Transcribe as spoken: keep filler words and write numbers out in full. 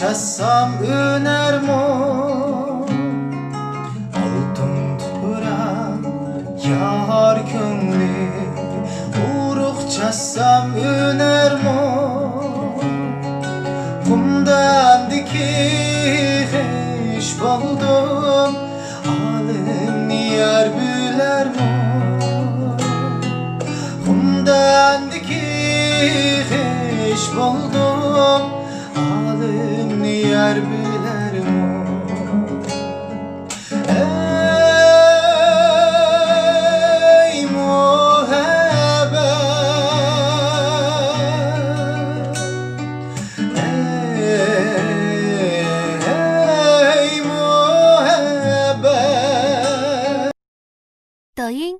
چاچسام ئۈنەرمۇ ئالتۇن تۇپراق يار كۆڭلى، ئۇرۇق چاچسام ئۈنەرمۇ؟ قۇمداندىكى خىش بولدۇم، ئالىمنى يار بىلەرمۇ؟ قۇمداندىكى خىش بولدۇم، ئالىمنى يار بىلەرمۇ؟ ئەي مۇھەببەت، ئەي، ئەي مۇھەببەت. 抖音